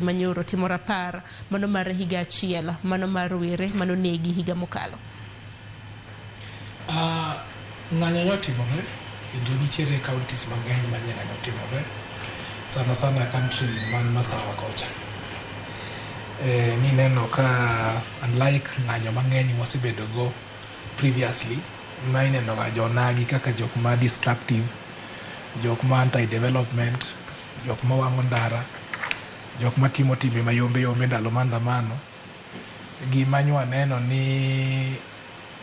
Manyoro timo rapar mano mar higa achiel mano mar rowere manonegi higa mokalo. Ng'anyo nyotimore kendo nitiere counties mang'eny ma ng'anyo otimore, sana sana country man masawa kocha. Nineno ka unlike ng'anyo mang'eny mwasebedo go previously, ma ineno ga jonagi kaka jok ma destructive, jok ma anti development, jok ma wang'o ndara, jok matimo timbe mayombe yombe ndalo maandamano. Gima nywaneno ni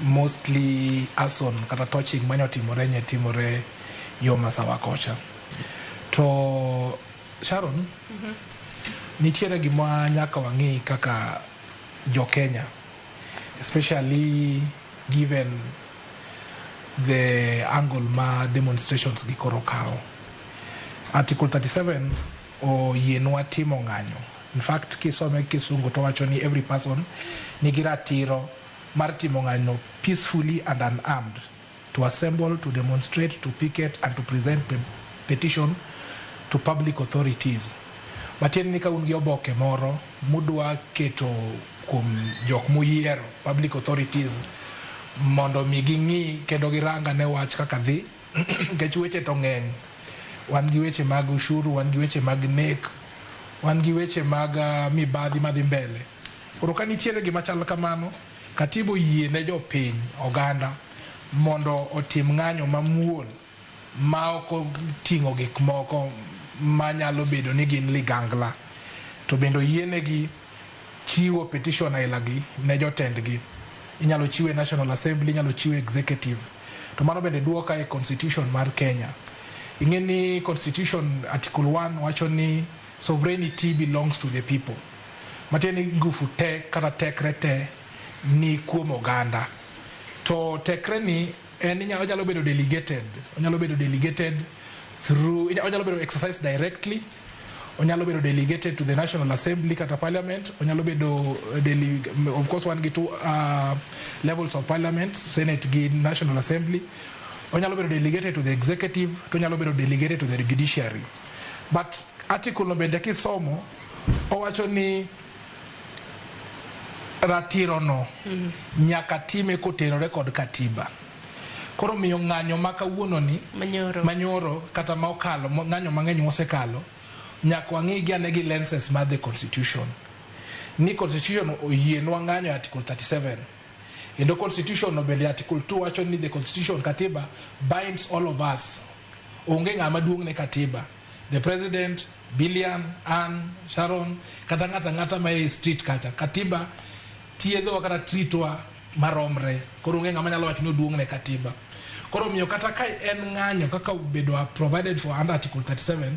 mostly arson kata torching manyotimore nye timore yo masawa kocha. To Sharon, nitiere gima nyaka wang'i kaka jo Kenya, especially given the angle ma demonstrations gi koro kawo. Article 37 oyienwa timo ng'anyo. In fact, kisome kisungu to wacho ni every person nigi ratiro mar timo ng'anyo peacefully and unarmed, to assemble, to demonstrate, to picket and to present petition to public authorities. Matiende ni ka un gi oboke moro mudwa keto kuom jok muyiero, public authorities, mondo mi ging'i kendo girang ane wach kaka dhi, nikech weche to ng'eny. Wan gi weche mag ushuru, wan gi weche mag nek, wan gi weche mag mibadhi madhi mbele. Koro ka nitiere gima chal kamano, katiba oyie ne jopiny, oganda, mondo otim ng'anyo mamuol ma ok oting'o gik moko manyalo bedo ni gin ligangla. To bende oyienegi chiwo petition aila gi ne jotendgi. Inyalo chiwe National Assembly, inyalo chiwe executive. To mano bende duoka e constitution mar Kenya. Ing'e ni constitution article 1 wacho ni sovereignty belongs to the people. Matiende ni ngufu te kata tekre te ni kuom oganda. To tekre ni en onyalo bedo delegated. Onyalo bedo delegated through, onyalo bedo exercised directly, onyalo bedo delegated to the National Assembly kata parliament, onyalo bedo of course wan gi two levels of parliament, Senate gi National Assembly. Onyalo bedo delegated to the executive, to onyalo bedo delegated to the judiciary. But article no bende kisomo, owacho ni ratiro no nyaka time kotenore kod katiba. Koro miyo ng'anyo ma kawuono ni manyoro, manyoro kata ma okalo, ng'anyo mang'eny mosekalo, nyaka wang'i gi ane gi lenses mar the constitution. Ni constitution oyienwa ng'anyo e article 37. Kendo constitution no bende article 2 wacho ni the constitution, katiba, binds all of us. Onge ng'ama duong' ne katiba. The president, Billian, Ann, Sharon, kata ng'ata ng'ata ma e street kacha. Katiba thiedhowa kata treatwa maromre. Koro onge ng'ama nyalo wacho ni oduong' ne katiba. Koro omiyo kata ka en ng'anyo kaka obedo provided for under article 37,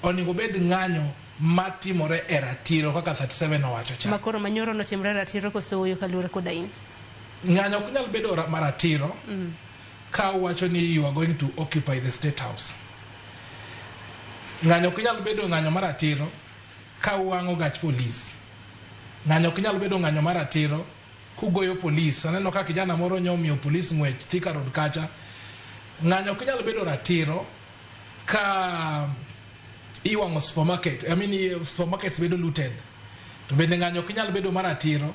onego bed ng'anyo matimore e ratiro kaka 37 owacho cha. Makoro manyoro notimore ratiro koso ooyo kaluwore koda in? Ng'anyo ok nyal bedo maratiro ka uwacho ni you are going to occupy the state house. Ng'anyo ok nyal bedo ng'anyo maratiro ka uwang'o gach polis. Ng'anyo ok nyal bedo ng'anyo maratiro kugoyo polis. Aneno ka kijana moro nyomiyo polis ng'wech Thika Road kacha. Ng'anyo ok nyal bedo ratiro ka iwang'o supermarket. I mean, supermarkets bedo looted. To bende ng'anyo ok nyal bedo maratiro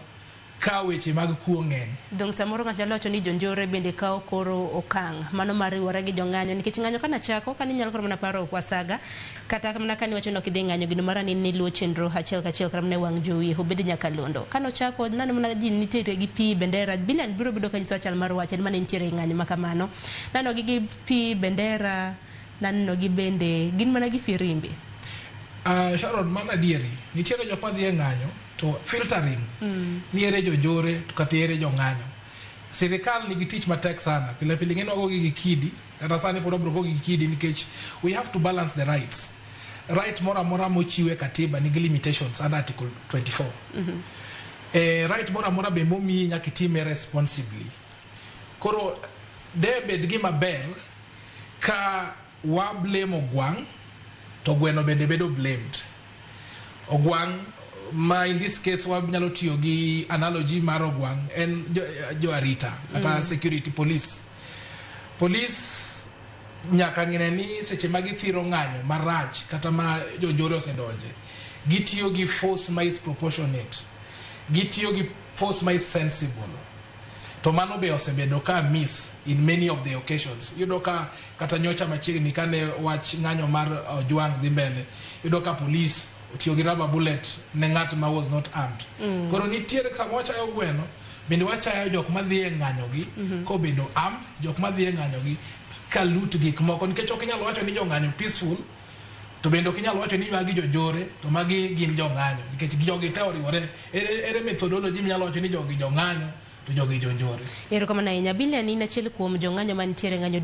ka weche mag kuo ng'eny. Dong' samoro ng'ato nyalo wacho ni jonjore bende kawo koro okang' mano mar riwore gi jong'anyo, nikech ng'anyo kana chako kani nyalo koro mana paro wasaga kata mana kani wacho ni ok idhi ng'anyo, gino mara ni niluwo chenro achiel kachiel kata mana e wang' jowi obed nyakalondo kano chako nano mana ji nitiere gi pi bendera. Billion biro bedo kanyiso chal mar wach en mane nitiere e ng'anyo ma kamano, nano gi pi bendera, naneno gi bende gin mana gi firimbi. Sharon, mano adieri. Nitiere jok madhi e ng'anyo to filtering ni ere jonjore to kata ere jong'anyo. Sirikal nigi tich matek sana. Pile pile ing'e ni wagogi gi kidi, kata sani pod wabiro gogi gi kidi nikech we have to balance the rights. Right moro amora mochiw e katiba nigi limitations under article 24. Right moro amora be momiyi nyaka itime responsibly. Koro de bed gima ber ka wa blame ogwang' to gweno bende bedo blamed. Ogwang' ma in this case wanyalo tiyo gi analogy mar ogwang' en jo arita kata security police. Police nyaka ng'e ni seche ma githiro ng'anyo marach kata ma jonjore osedonje, Gitiyo gi force ma is proportionate. Gitiyo gi force ma is sensible. To mano be osebedo ka miss in many of the occasions. Iyudo ka kata nyocha machiegni kane wach ng'anyo mar Ojwang dhi mbele, iyudo ka police otiyo gi rubber bullet ne ng'at ma was not armed. Koro nitiere sama wachayo gweno, bende wachayo jok madhi e ng'anyo gi kobedo armed, jok madhi e ng'anyo gi ka loot gik moko nikech ok inyal wacho ni jong'anyo peaceful to bende ok inyal wacho ni magi jonjore to magi gin jong'anyo nikech jogi te oriwore. Ere methodology minyalo wacho ni jogi jong'anyo to jogi jonjore? Erokamano ahinya. Bilian in achiel kuom jong'anyo mantiere ng'anyo.